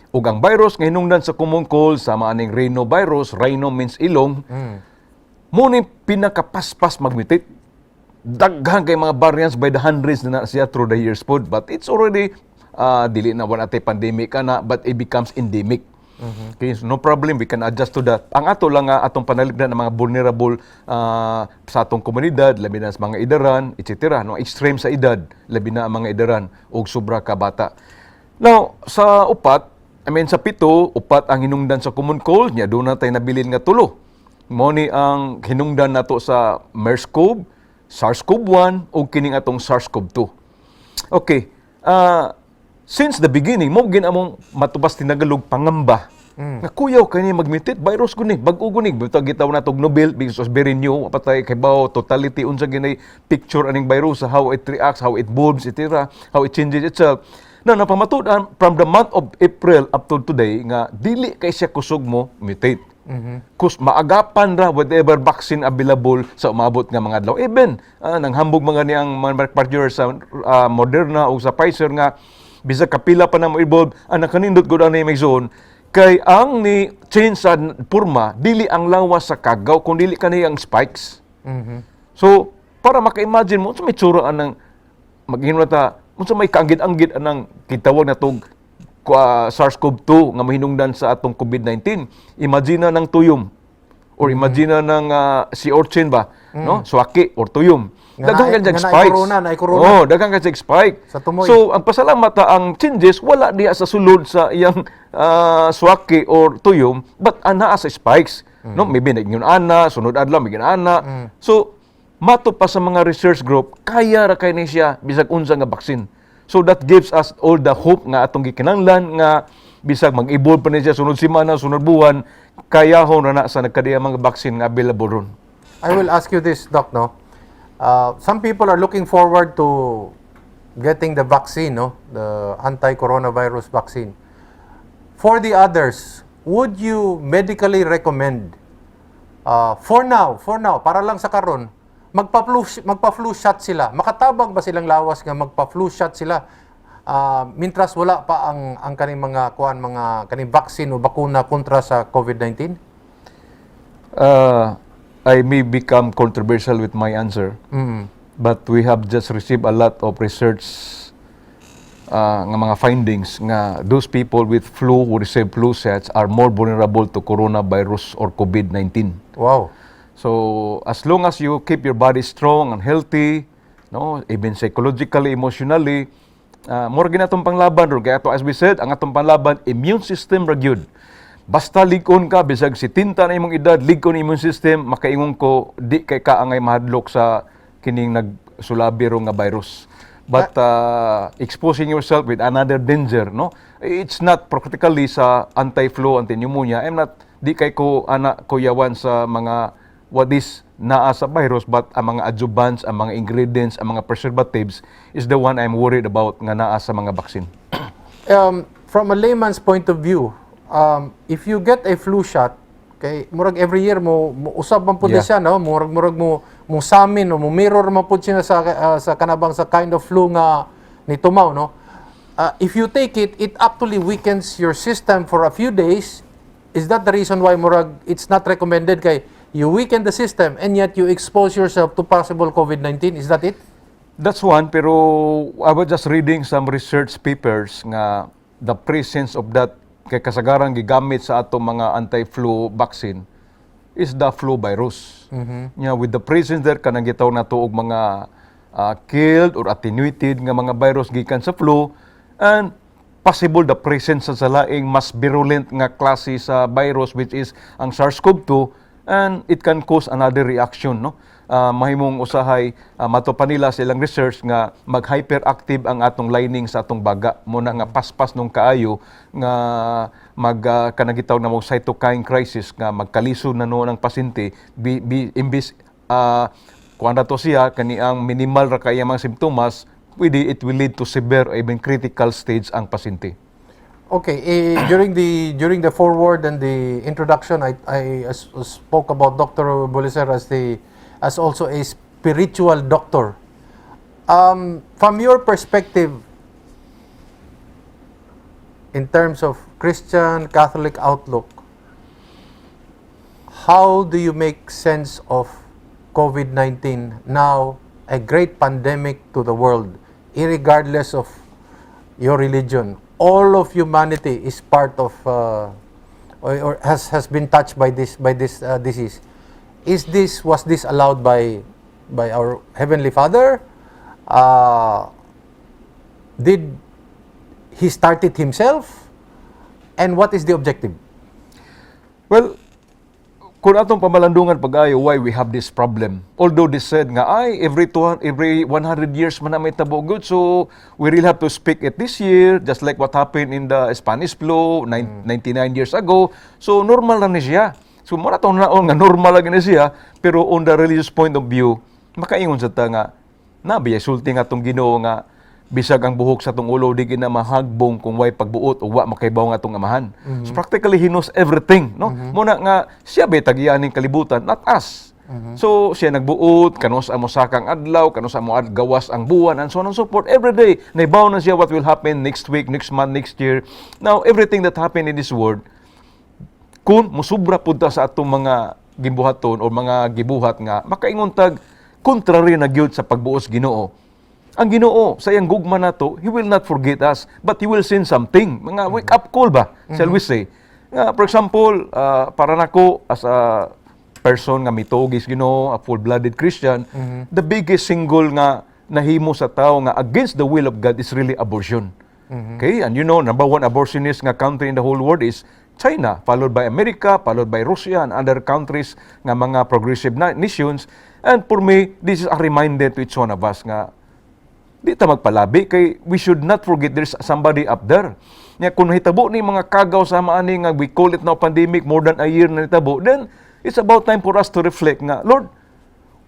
Ug ang virus nga hinungdan sa common cold sama aning rhinovirus, rhino means ilong, mo ni pinakapaspas magmutate. Daghan kay mga variants, by the hundreds na na siya through the years pod. But it's already dili na wala tay pandemic ana, but it becomes endemic. Okay, so no problem, we can adjust to that. Ang ato lang nga atong panalipdan ng mga vulnerable sa atong komunidad, labi na sa mga idaran, etc. No, extreme sa edad, labi na ang mga idaran og sobra ka bata. Now, sa 4, I mean sa 7, 4 ang hinungdan sa common cold, nya doon na tay nabilin nga 3. Mo ni ang hinungdan nato sa MERS-CoV, SARS-CoV-1 ug kining atong SARS-CoV-2. Okay. Since the beginning, mo gin among matubas tinagalog pangamba. Nga kuyaw kani mag-mutate virus guni, bag-o guni, butag gitawag natog novel because it was very new, patay kay bawo totality unsa ginay picture aning virus, how it reacts, how it evolves, etc., how it changes itself. Na napamatud-an from the month of April up to today nga dili kay siya kusog mo mutate. Kus maagapan ra whatever vaccine available sa umabot nga mga adlaw. Even nanghambog mga niyang mga manufacturer sa Moderna o sa Pfizer nga bisag kapila pa na mo evolve, ang nakanindot gud ani may zone kay ang ni change sa porma dili ang lawas sa kagaw kun dili kani ang spikes. So para maka-imagine mo unsa may tsura anang mag-ingon ta, unsa may kaanggid-anggid anang gitawag na tog SARS-CoV-2 nga mahinungdan sa atong COVID-19. Imagine na ng tuyom or imagine na ng sea urchin ba, no? Swaki or tuyom. Nga Daghan ka nga naay spikes. Corona, naay corona. Oh, daghan ka spike. Sa tumoy. So, ang pasalamat ta, ang changes wala diha sa sulod sa iyang swaki or tuyom, but anaa sa spikes. No, maybe nag ana, sunod adlaw may ana. So, mato pa sa mga research group, kaya ra kay ni siya bisag unsa nga vaccine. So that gives us all the hope nga atong gikinahanglan nga bisag mag-evolve pa ni siya sunod semana, sunod buwan, kayahon ra na sa nagkadiya mga vaccine nga available ron. I will ask you this, Doc, no? Some people are looking forward to getting the vaccine, no? The anti-coronavirus vaccine. For the others, would you medically recommend, for now, para lang sa karon, magpa-flu shot sila? Makatabang ba silang lawas nga magpa-flu shot sila? Mintras wala pa ang kaning mga kuan, mga kaning vaccine o bakuna kontra sa COVID-19? I may become controversial with my answer, but we have just received a lot of research nga mga findings nga those people with flu who receive flu shots are more vulnerable to coronavirus or COVID-19. So, as long as you keep your body strong and healthy, no, even psychologically, emotionally, more ginatong panglaban ro. Kaya ato, as we said, ang atong panglaban, immune system ra gyud. Basta lig-on ka, bisag 70 na imong edad, lig-on immune system, makaingon ko, di kay ka angay mahadlok sa kining nagsulabi ro nga virus. But exposing yourself with another danger, no? It's not practically sa anti-flu, anti-pneumonia. I'm not, di kay ko ana kuyawan sa mga what is naa sa virus, but ang mga adjuvants, ang mga ingredients, ang mga preservatives is the one I'm worried about nga naa sa mga vaccine. From a layman's point of view, if you get a flu shot, kay murag every year mo usab man pud siya, no? Murag mo samin o mo mirror man pud siya sa kanabang sa kind of flu nga ni tumaw, no? If you take it, it actually weakens your system for a few days. Is that the reason why murag it's not recommended, kay you weaken the system and yet you expose yourself to possible COVID-19? Is that it? That's one, pero I was just reading some research papers nga the presence of that, kay kasagaran gigamit sa atong mga anti-flu vaccine is the flu virus. Nya with the presence there kanang gitawag nato og mga killed or attenuated nga mga virus gikan sa flu and possible the presence sa laing mas virulent nga klase sa virus, which is ang SARS-CoV-2, and it can cause another reaction, no? Mahimong usahay mato pa nila sa ilang research nga mag-hyperactive ang atong lining sa atong baga mo na nga paspas nung kaayo nga mag kanang gitawag na mo cytokine crisis nga magkalisod na noon ang pasyente imbis kuan na to siya kani ang minimal ra kay mga simptomas, pwede it will lead to severe or even critical stage ang pasyente. Okay, eh, during the foreword and the introduction, I spoke about Dr. Buliser as also a spiritual doctor. From your perspective, in terms of Christian Catholic outlook, how do you make sense of COVID-19 now, a great pandemic to the world, irregardless of your religion? All of humanity is part of or has been touched by this disease. Is this was this allowed by our Heavenly Father? Did he start it himself? And what is the objective? Well, Kung atong pamalandungan pag-ayo why we have this problem. Although they said nga ay every 100 years man na may tabo good, so we really have to speak it this year, just like what happened in the Spanish flu 99 years ago. So normal na ni siya. So mura tong naon nga normal lagi ni siya, pero on the religious point of view, makaingon sa ta nga nabiya sulti nga atong Ginoo nga bisag ang buhok sa atong ulo di gina mahagbong kung way pagbuot o wa makaibaw nga atong Amahan. So practically he knows everything, no? Muna nga siya bay tag-iya ning kalibutan, not us. So siya nagbuot kanus-a mosaka ang adlaw, kanus-a mo gawas ang buwan, and so on and so forth. Every day naibaw na siya what will happen next week, next month, next year. Now everything that happened in this world, kung musubra pud ta sa atong mga gimbuhaton o mga gibuhat nga makaingon tag contrary na gyud sa pagbuot Ginoo. Ang Ginoo sa iyang gugma nato, He will not forget us, but He will send something. Mga wake up call ba, shall we say? Nga, for example, para nako as a person nga mituo sa Ginoo, a full-blooded Christian, the biggest single nga nahimo sa tao nga against the will of God is really abortion. Okay, and number one abortionist nga country in the whole world is China, followed by America, followed by Russia, and other countries nga mga progressive nations. And for me, this is a reminder to each one of us nga di ta magpalabi kay we should not forget there's somebody up there. Nya kung nahitabo ni mga kagaw sa maani nga we call it now pandemic, more than a year na nitabo, then it's about time for us to reflect nga, "Lord,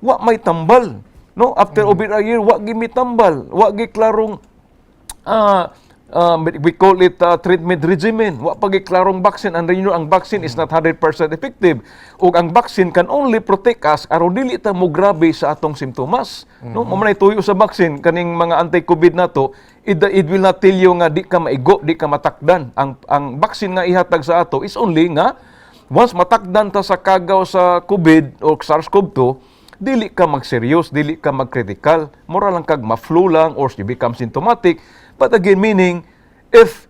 wa may tambal." No, after over a year, wa gi may tambal, wa gi klarong we call it treatment regimen. Wa pa gi klarong vaccine, and ang vaccine is not 100% effective. Ug ang vaccine can only protect us aron dili ta mo grabe sa atong simptomas. No, mao man ay tuyo sa vaccine kaning mga anti-COVID nato, it will not tell you nga di ka maigo, di ka matakdan. Ang vaccine nga ihatag sa ato is only nga once matakdan ta sa kagaw sa COVID o SARS-CoV-2, dili ka mag-serious, dili ka mag-critical. Mura lang kag ma-flu lang or you become symptomatic. But again, meaning, if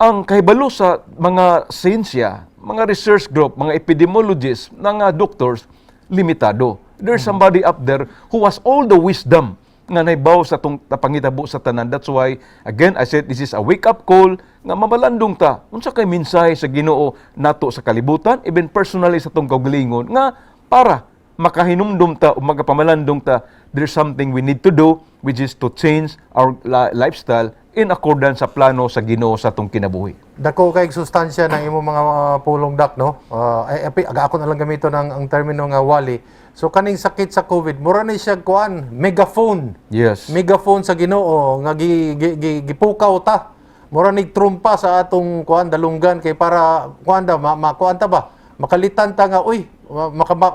ang kahibalo sa mga siyensya, mga research group, mga epidemiologists, mga doctors, limitado. There's somebody up there who has all the wisdom nga naibaw sa tong pangitabo sa tanan. That's why, again, I said this is a wake-up call nga mamalandong ta. Unsa kay mensahe sa Ginoo nato sa kalibutan, even personally sa tong kaugalingon, nga para makahinumdum ta o magapamalandong ta, there's something we need to do, which is to change our lifestyle in accordance sa plano sa Ginoo sa atong kinabuhi. Dako kay sustansya ng imong mga pulong, Doc, no? Ay, aga ako na lang gamito ng ang termino nga wali. So kaning sakit sa COVID, mura ni siya kuan, megaphone. Megaphone sa Ginoo nga gipukaw ta. Mura ni trumpa sa atong kuan dalunggan kay para kuan da ma, kuan ta ba? Makalitan ta nga uy,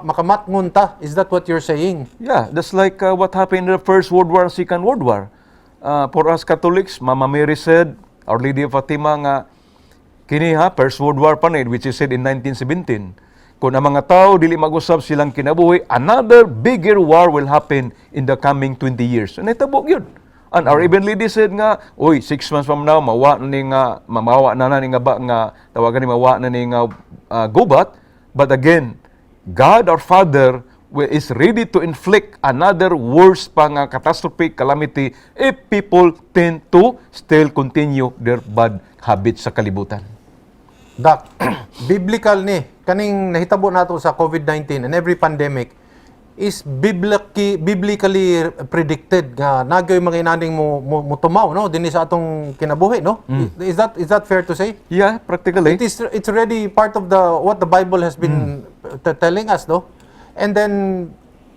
makamatngon ta. Is that what you're saying? Yeah, that's like what happened in the First World War and Second World War. For us Catholics, Mama Mary said, Our Lady of Fatima nga, kini ha, First World War pa ni, which is said in 1917, kung ang mga tao dili mag-usab silang kinabuhi, another bigger war will happen in the coming 20 years. And nahitabo yun. And our even lady said nga, "Oy, 6 months from now, mawa na ni nga, mamawa na na ni nga ba, nga, tawagan ni mawa na ni nga gubat." But again, God our Father is ready to inflict another worse pa nga catastrophic calamity if people tend to still continue their bad habits sa kalibutan. Doc, biblical ni kaning nahitabo nato sa COVID-19, and every pandemic is biblically predicted nga nagyoy mga inaning mo tumaw, no, dinhi sa atong kinabuhi, no? Is that fair to say? Yeah, practically. It's already part of the what the Bible has been telling us, no? And then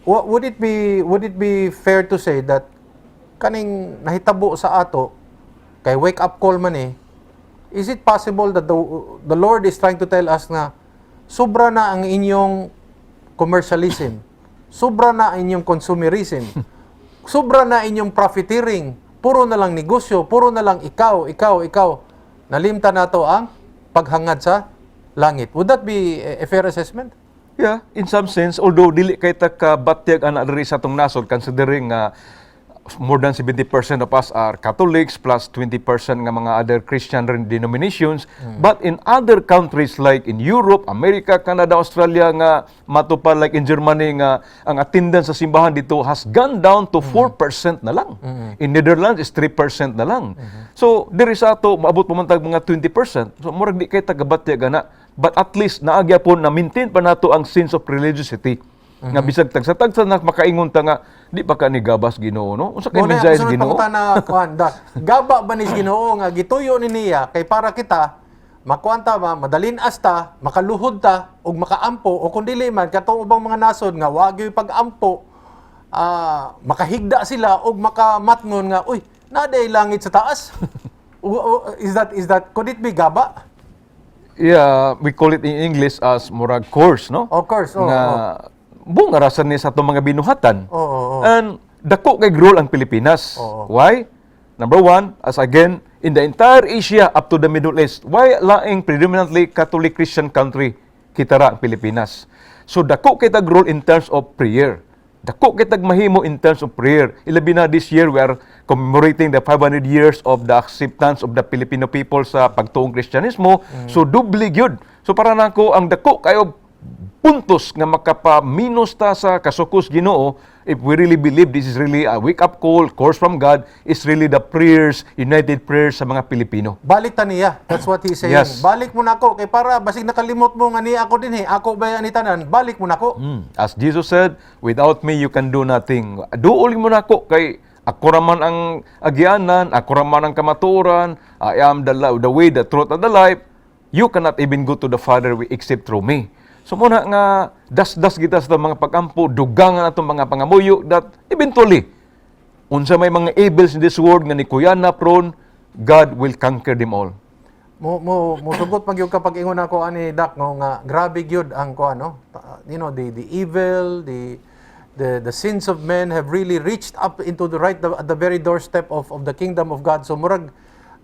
what would it be fair to say that kaning nahitabo sa ato kay wake up call man eh? Is it possible that the Lord is trying to tell us na sobra na ang inyong commercialism, sobra na ang inyong consumerism, sobra na inyong profiteering, puro na lang negosyo, puro na lang ikaw, ikaw, ikaw? Nalimtan nato ang paghangad sa langit. Would that be a fair assessment? Yeah, in some sense, although dili kay ta kabatyag ana diri sa atong nasod, considering nga more than 70% of us are Catholics plus 20% nga mga other Christian denominations. But in other countries like in Europe, America, Canada, Australia nga matupa like in Germany nga ang attendance sa simbahan dito has gone down to 4% na lang. In Netherlands is 3% na lang. So diri sa ato maabot pa man tag mga 20%. So murag di kay ta kabatyag ana. But at least naa gyapon na maintain pa nato ang sense of religiosity. Nga bisag tagsa-tagsa na makaingon ta nga di pa ka ni gabas Ginoo, no? Unsa kay Mao na mensahe ang sunod Ginoo? Pangutana, kuan da. Gaba ba ni Ginoo nga gituyo ni niya kay para kita makuan ta ba, madalin asta, makaluhod ta ug makaampo, o kung dili man katong ubang mga nasod nga wa gyud pag-ampo, makahigda sila ug makamatngon nga, "Uy, naa diay langit sa taas"? Is that could it be gaba? Yeah, we call it in English as murag curse, no? Of course, oh. Nga bunga ra sad ni sa atong mga binuhatan. Oo, oo. And dako kay role ang Pilipinas. Oo. Why? Number one, as again, in the entire Asia up to the Middle East, why laing predominantly Catholic Christian country kita ra ang Pilipinas? So dako kay tag role in terms of prayer. Dako kay tag mahimo in terms of prayer. Ilabi na this year we are commemorating the 500 years of the acceptance of the Filipino people sa pagtuong Kristyanismo. So doble gyud. So para nako ang dako kayo puntos nga makapaminos ta sa kasukos Ginoo, if we really believe this is really a wake up call, curse from God, is really the prayers, united prayers sa mga Pilipino. Balik ta niya. That's what he's saying. Yes. "Balik mo nako kay para basig nakalimot mo nga niya ako dinhi, ako ba ni tanan, balik mo nako." As Jesus said, "Without me you can do nothing." Duol mo nako kay ako raman ang agianan, ako raman ang kamatuoran, I am the way, the truth, and the life. You cannot even go to the Father except through me. So muna nga dasdas kita sa mga pagampo, dugangan atong mga pangamuyo that eventually unsa may mga evils in this world nga ni kuyanap ron, God will conquer them all. Mo mo musugot man gyud kapag ingon ako ani, Dak, no, nga grabe gyud ang kuan, no. The evil, the sins of men have really reached up into the right the, at the very doorstep of the kingdom of God. So murag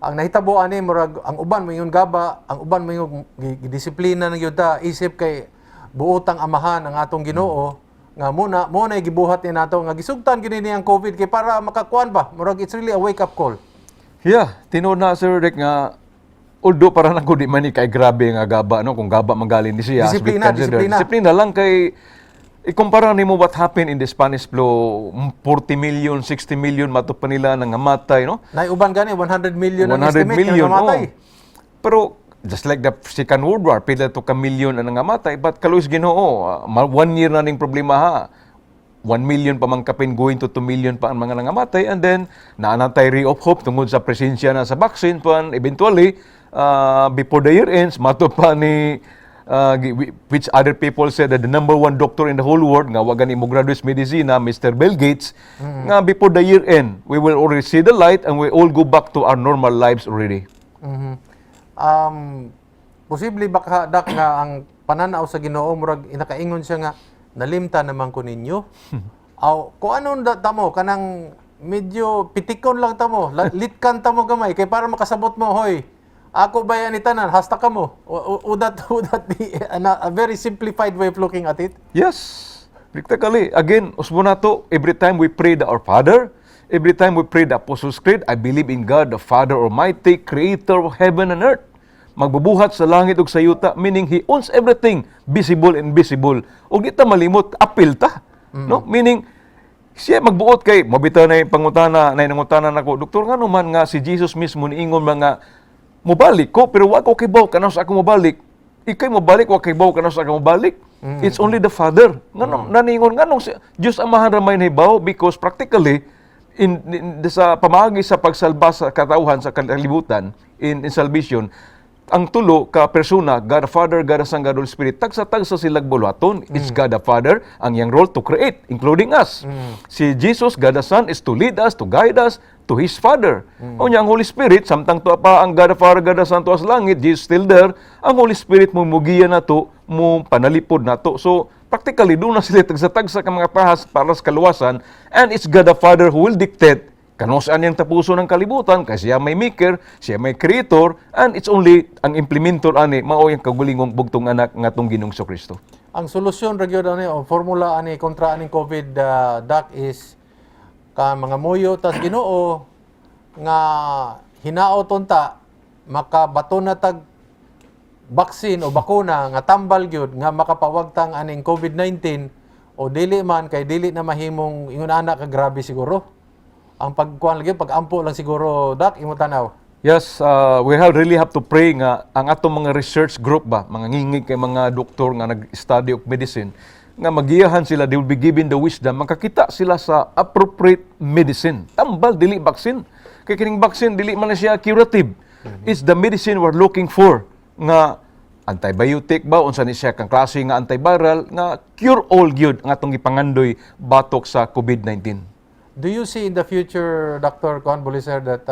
ang nahitabo ani, murag ang uban moingon gaba, ang uban moingon gidisiplina na gyud ta isip kay buotang amahan ang atong Ginoo nga muna mo na gibuhat ni nato nga gisugtan gini ni ang COVID kay para makakuan ba, murag it's really a wake up call. Yeah, tinuod na, Sir Rick, nga although para nako di man ni kay grabe nga gaba, no, kung gaba magaling ni siya as we Disiplina, consider. Disiplina. Disiplina lang kay ikumpara nimo what happened in the Spanish flu, 40 million, 60 million mato pa nila nangamatay, no? Nay uban gani 100 million ang 100 estimate million, nga namatay. Oh. Pero just like the Second World War, pila to ka million ang nangamatay, but kaluoy Ginoo, one year na ning problema ha. 1 million pa man kapin, going to 2 million pa ang mga nangamatay, and then naa na tay ray of hope tungod sa presensya na sa vaccine pan eventually, before the year ends, mato pa ni which other people said that the number one doctor in the whole world nga wa gani mo graduate medicina, Mr. Bill Gates, nga before the year end we will already see the light and we all go back to our normal lives already. Posible baka, Dak, nga ang pananaw sa Ginoo murag inakaingon siya nga nalimta naman ko ninyo. Aw kung anong da, tamo kanang medyo pitikon lang tamo, litkan tamo gamay kay para makasabot mo, "Hoy, ako ba ni tanan, hasta ka mo." Would that be a very simplified way of looking at it? Yes, practically. Again, usbo na to, every time we pray the Our Father, every time we pray the Apostles' Creed, "I believe in God, the Father Almighty, creator of heaven and earth." Magbubuhat sa langit ug sa yuta, meaning He owns everything, visible and invisible. Ug di ta malimot, apil ta. No? Meaning, siya magbuot kay, mabitaw na yung pangutana, na nangutana nako, "Doktor, ngano man nga si Jesus mismo niingon mga mubalik ko, pero wa ko kibaw kanus-a ako mubalik?" Ikay mubalik, wa kibaw kanus-a ako mubalik. It's only the Father. Ngano, naningon, nganong si Diyos Amahan ra may nahibaw? Because practically, in sa pamaagi sa pagsalba sa katawhan sa kalibutan, in salvation, ang tulo ka persona, God the Father, God the Son, God the Holy Spirit, tagsa-tagsa sila buluhaton. It's God the Father, ang iyang role to create, including us. Si Jesus, God the Son, is to lead us, to guide us to His Father. Unya ang Holy Spirit, samtang tuwa pa ang God the Father, God the Son tuwa sa langit, Jesus still there, ang Holy Spirit mo mugiya nato, mo panalipod nato. So, practically, doon na sila tagsa-tagsa ka mga pahas para sa kaluwasan, and it's God the Father who will dictate kanus-a niyang tapuso ng kalibutan kasi siya may maker, siya may creator, and it's only ang implementor ani mao yung kagulingong bugtong anak nga atong Ginoong Kristo. Ang solusyon ra gyud ani o formula ani kontra aning COVID, Doc, is ka mga muyo tas Ginoo nga hinaot unta makabato na tag vaccine o bakuna nga tambal gyud nga makapawagtang aning COVID-19, o dili man kay dili na mahimong ingon ana ka grabe siguro. Ang pagkuan lagi, pag-ampo lang siguro, Dak, imo tanaw. Yes, we have really have to pray nga ang atong mga research group ba, mga ngingig kay mga doktor nga nag-study of medicine, nga magiyahan sila, they will be given the wisdom, makakita sila sa appropriate medicine. Tambal, dili vaccine. Kay kining vaccine, dili man na siya curative. It's the medicine we're looking for nga antibiotic ba, unsa ni siya kang klase nga antiviral nga cure all gyud ang atong gipangandoy batok sa COVID-19. Do you see in the future, Dr. Con Boliser, that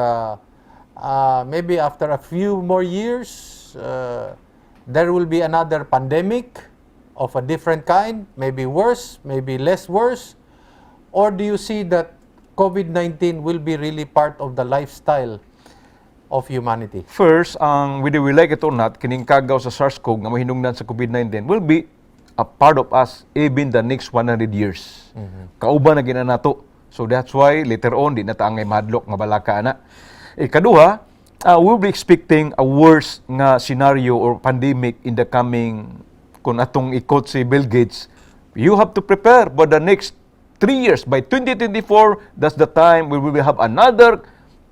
maybe after a few more years, there will be another pandemic of a different kind, maybe worse, maybe less worse? Or do you see that COVID-19 will be really part of the lifestyle of humanity? First, ang whether we like it or not, kining kagaw sa SARS-CoV nga mahinungdan sa COVID-19 will be a part of us even the next 100 years. Kauban na gina nato. So that's why later on di na ta angay mahadlok nga balaka ana. Ikaduha, we'll be expecting a worse nga scenario or pandemic in the coming. Kung atong ikot si Bill Gates, you have to prepare for the next 3 years. By 2024, that's the time we will have another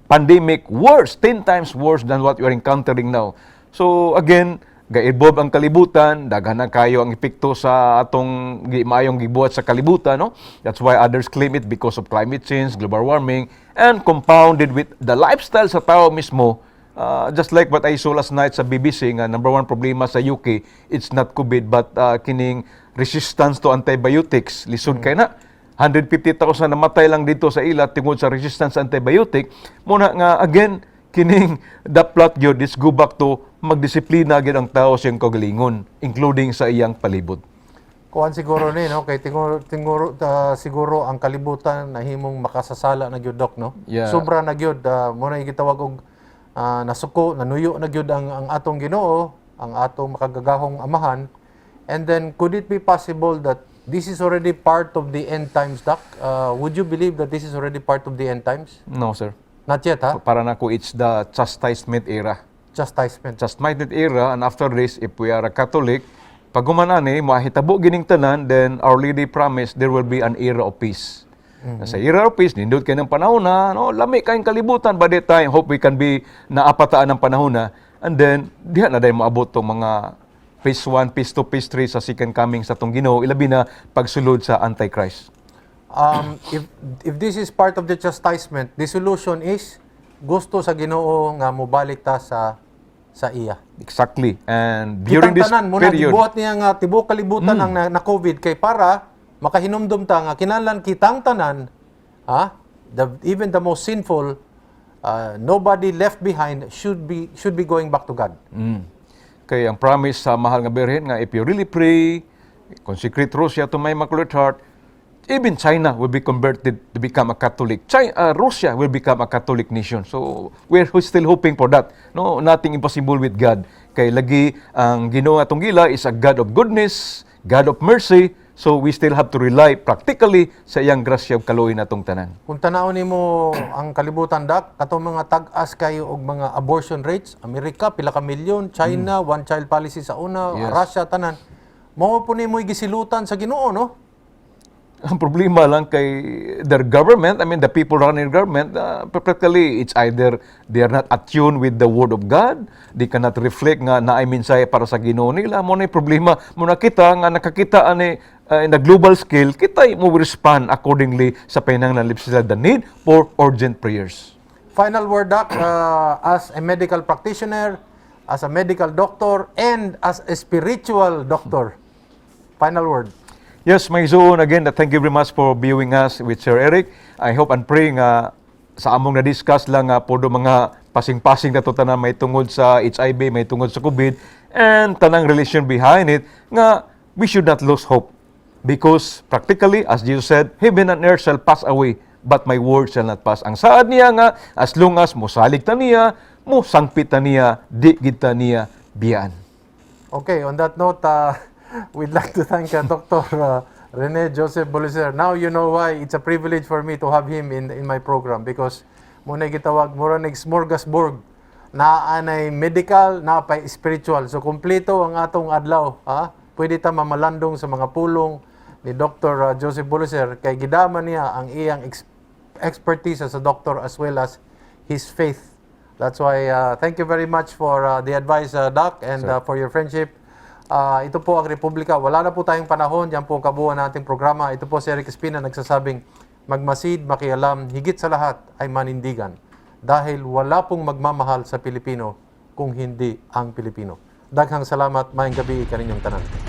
pandemic worse, 10 times worse than what we are encountering now. So again, ga-evolve ang kalibutan, daghan na kayo ang epekto sa atong maayong gibuhat sa kalibutan, no? That's why others claim it because of climate change, global warming, and compounded with the lifestyle sa tao mismo. Just like what I saw last night sa BBC nga number one problema sa UK, it's not COVID but kining resistance to antibiotics. Lisod kay na. 150,000 namatay lang dito sa ila tungod sa resistance sa antibiotic. Muna nga again kining the plot gyud is go back to magdisiplina gyud ang tao sa iyang kaugalingon, including sa iyang palibot. Kuan siguro ni, no, kay tinguro tinguro siguro ang kalibutan nahimong makasasala na gyud, Dok, no? Yeah. Sobra na gyud, mo na gitawag og nasuko, nanuyo na gyud ang atong Ginoo, ang atong makagagahong Amahan. And then could it be possible that this is already part of the end times, Doc? Would you believe that this is already part of the end times? No, sir. Not yet, ha? Para nako, it's the chastisement era. Chastisement. Chastisement era, and after this, if we are a Catholic, pag human ani mahitabo gining tanan, then Our Lady promised there will be an era of peace. Sa era of peace, nindot kay ng panahon na, no, lami kayong kalibutan by that time. Hope we can be naapataan ng panahon na, and then diha na dahil moabot tong mga phase 1, phase 2, phase 3 sa second coming sa atong Ginoo, ilabi na pagsulod sa Antichrist. If this is part of the chastisement, the solution is gusto sa Ginoo nga mobalik ta sa iya. Exactly. And during Kitang this tanan mo na period, gibuhat niya nga tibuok kalibutan ang na COVID kay para makahinumdum ta nga kinahanglan kitang tanan, ha, even the most sinful, nobody left behind, should be going back to God. Kay ang promise sa mahal nga Birhen nga if you really pray, consecrate Russia to my Immaculate Heart, even China will be converted to become a Catholic. China, Russia will become a Catholic nation. So we're still hoping for that. No, nothing impossible with God. Kay lagi ang Ginoo atong gila is a God of goodness, God of mercy. So we still have to rely practically sa iyang grasya ug kaluoy natong tanan. Kung tan-awon nimo ang kalibutan, Dak, katong mga tag-as kayo og mga abortion rates, Amerika pila ka milyon, China one child policy sa una, Russia, tanan. Mao po nimo gisilutan sa Ginoo, no? Ang problema lang kay their government, I mean, the people running the government, practically it's either they are not attuned with the word of God, they cannot reflect nga naay mensahe para sa Ginoo nila. Mo na yung problema. Mo na kita nga nakakita ani in the global scale, kita mo respond accordingly sa panahon sila the need for urgent prayers. Final word, Doc, as a medical practitioner, as a medical doctor, and as a spiritual doctor. Final word. Yes, my zone again, thank you very much for viewing us with Sir Eric. I hope and pray nga sa among na-discuss lang nga podo mga pasing-pasing na to tanan may tungod sa HIV, may tungod sa COVID, and tanang relation behind it, nga we should not lose hope. Because practically, as Jesus said, "Heaven and earth shall pass away, but my word shall not pass." Ang saad niya nga, as long as mosalig ta niya, mo sangpit ta niya, di gid ta niya biyaan. Okay, on that note, we'd like to thank Dr. Rene Joseph Boliser. Now you know why it's a privilege for me to have him in my program because mo na gitawag mura nag smorgasbord naa nay medical, naa pay spiritual. So kompleto ang atong adlaw, ha? Pwede ta mamalandong sa mga pulong ni Dr. Joseph Boliser kay gidama niya ang iyang expertise as a doctor as well as his faith That's why thank you very much for the advice, Doc, and for your friendship. Ito po ang Republika. Wala na po tayong panahon. Yan po ang kabuuan nating programa. Ito po si Eric Espina, nagsasabing magmasid, makialam, higit sa lahat ay manindigan. Dahil wala pong magmamahal sa Pilipino kung hindi ang Pilipino. Daghang salamat. Maayong gabii kaninyong tanan.